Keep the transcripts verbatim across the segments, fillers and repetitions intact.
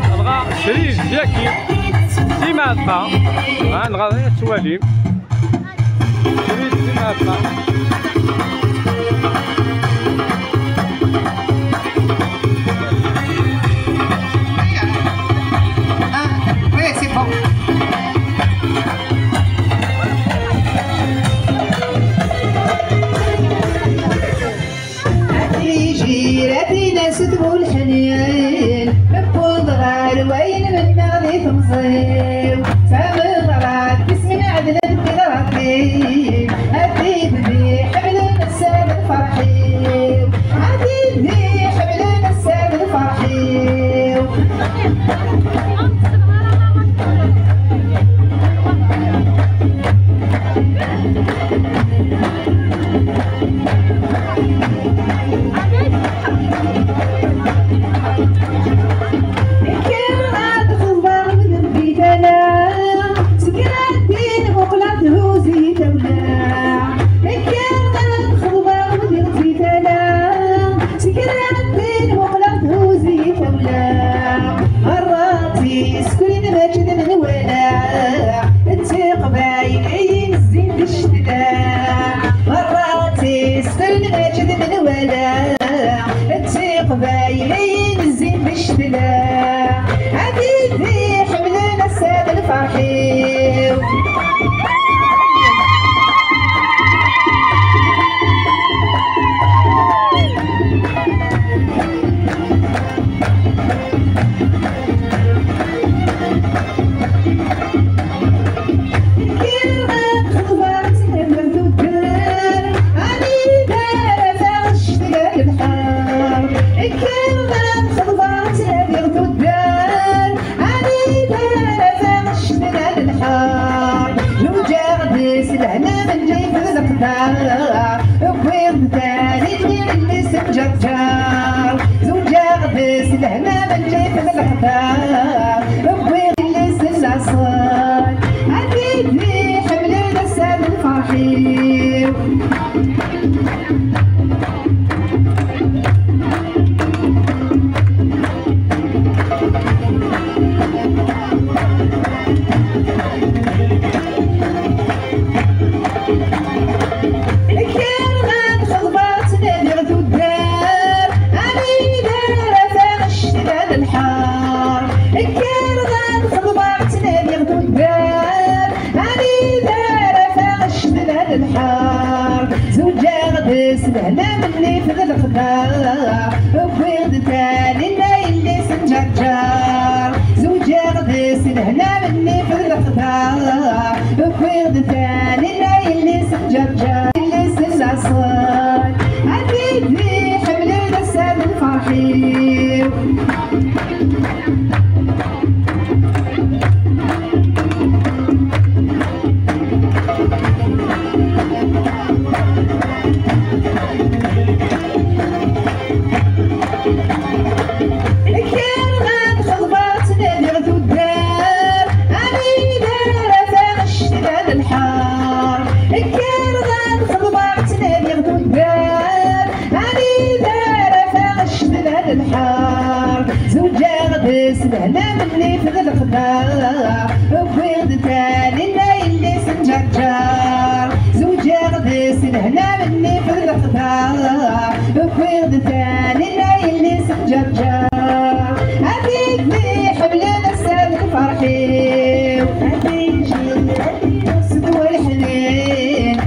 Dɣa srid yaki, dima dɣa, dɣa dɣa ad twalim. Srid dima dɣa. Ah, oui, c'est bon. Ad tijir, ad tinas d bu leḥnin, newweḍ ɣer wayen mennaɣ di temẓi-w. Tameɣra n tismin ɛedlen tiɣratin, a tid d-iḥemmlen ass-a d lferḥ-iw, a tid d-iḥemmlen ass-a d lferḥ-iw. Kker ad xeḍbeɣ wid n Bitala, seg Raddin muqleɣ thuzi tawla. Kker ad xeḍbeɣ wid n Bitala, seg Raddin muqleɣ thuzi tawla. Merra ttiskurin mačči d menwala, d tiqbayliyin zzin di ccetla. Merra ttiskurin mačči d menwala, d tiqbayliyin zzin di ccetla. A tid iḥemmlen ass-a d lferḥ-iw. Kker ad xeḍbeɣ ttnadiɣ tuddar, anida ara taɣect tga lebḥer. Kker ad xeḍbeɣ ttnadiɣ tuddar, anida ara taɣect tga lebḥer. Zuǧeɣ-d s lehna mennif d leqder, wwiɣ-d tali n yelli-s n Ǧerǧer. Zuǧeɣ-d s lehna mennif d leqder, wwiɣ-d yelli-s n laṣel. A tid iḥemmlen ass-a d lferḥ-iw. Kker ad xeḍbeɣ ttnadiɣ tuddar, anida ara taɣect tga lebḥer. Kker ad xeḍbeɣ ttnadiɣ tuddar, anida ara taɣect tga lebḥer. Zuǧeɣ-d s lehna mennif d leqder, wwiɣ-d tali n yelli-s n Ǧerǧer. Zuǧeɣ-d s lehna mennif d leqder, wwiɣ-d tali n yelli-s n Ǧerǧer. Yelli-s n laṣel, a tid iḥemmlen ass-a d lferḥ-iw. Kker ad xeḍbeɣ ttnadiɣ tuddar, anida ara taɣect tga lebḥer. Kker ad xeḍbeɣ ttnadiɣ tuddar, anida ara taɣect tga lebḥer. Zuǧeɣ-d s lehna mennif d leqder, wwiɣ-d tali n yelli-s n Ǧerǧer. Zuǧeɣ-d s lehna mennif d leqder, wwiɣ-d tali n yelli-s n Ǧerǧer. A tid iḥemmlen ass-a d lferḥ-iw, a tid s ddwa leḥnin,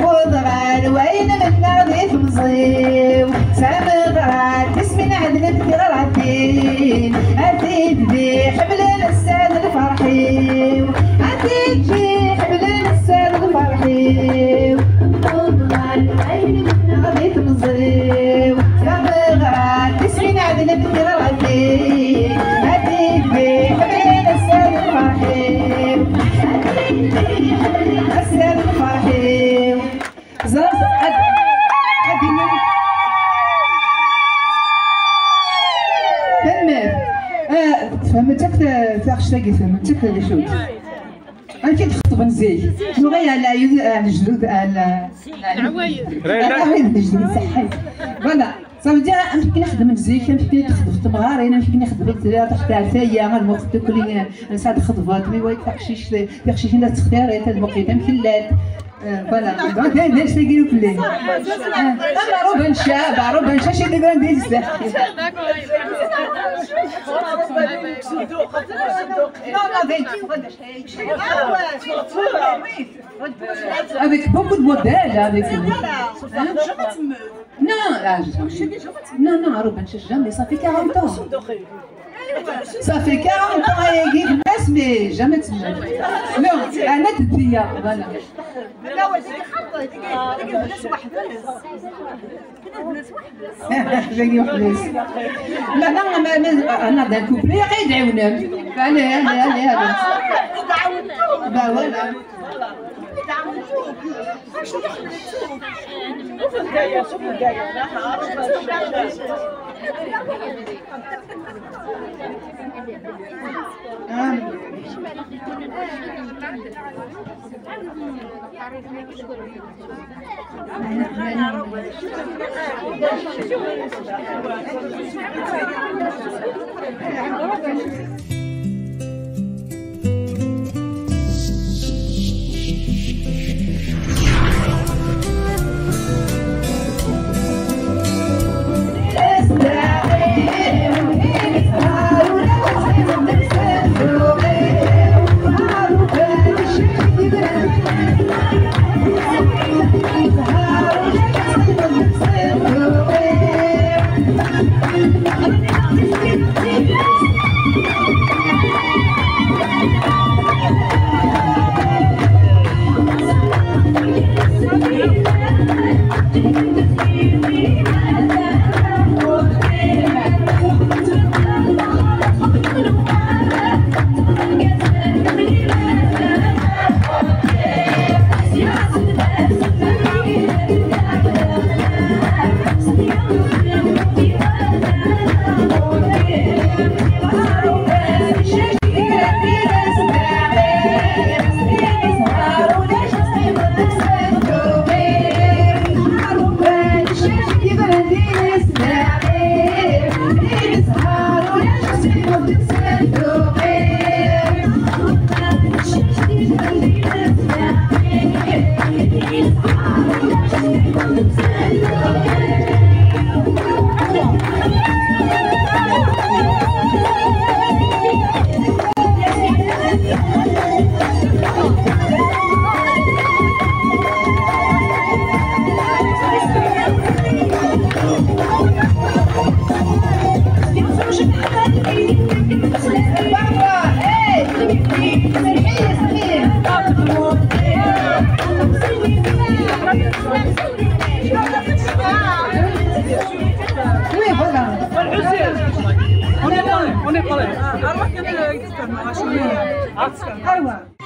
wweḍ ɣer wayen mennaɣ di temẓi-w. Tameɣra n tismin ɛedlen tiɣratin, a tid iḥemmlen ass-a d lferḥ-iw, a tid iḥemmlen ass-a d lferḥ-iw. Wweḍ ɣer wayen mennaɣ di temẓi-w. Tameɣra n tismin ɛedlen tiɣratin, a tid iḥemmlen ass-a d lferḥ-iw, a tid iḥemmlen ass-a d lferḥ-iw. Ẓriɣ ad, ad d-iniɣ. Tanemmirt. Ah, tfehmemt akk ta-, taɣect-agi, tfehmemt akk d acu-tt? Amek i d-xeṭben zik? Nuɣal ar leɛyud, ar lejdud, ar l-, ar leɛyud n lejdud, ṣeḥḥit. Voilà. Ça veut dire, amek akken i xeddmen zik, amek akken i texdem temɣarin, amek akken i xeddmen tella taḥt ɛertaya, ad muqel tukli, nesɛa d xeḍbat, mi wayt taqcict, tiqcicin la tettextirit, ad muqel amek llant. Euh, voilà. Donc, d, d, c'est que vous voulez. Ah, Marouf Ben Chab, Marouf Ben Chab, c'est des grandes histoires. Non, non, avec, avec beaucoup de modèles, avec. Hein? Non, ah, je- non, non, Marouf Ben Chab, jamais, ça fait quarante ans. Ça fait quarante ans, ayagi, mais jamais. Non, elle a dit, voilà. لا، لا، ما، ما، أنا d'un couplet غير يدعونا. Allez, allez, allez, allez. Bah voilà. Oui, voilà. On est prêt, on est prêt. أيوة.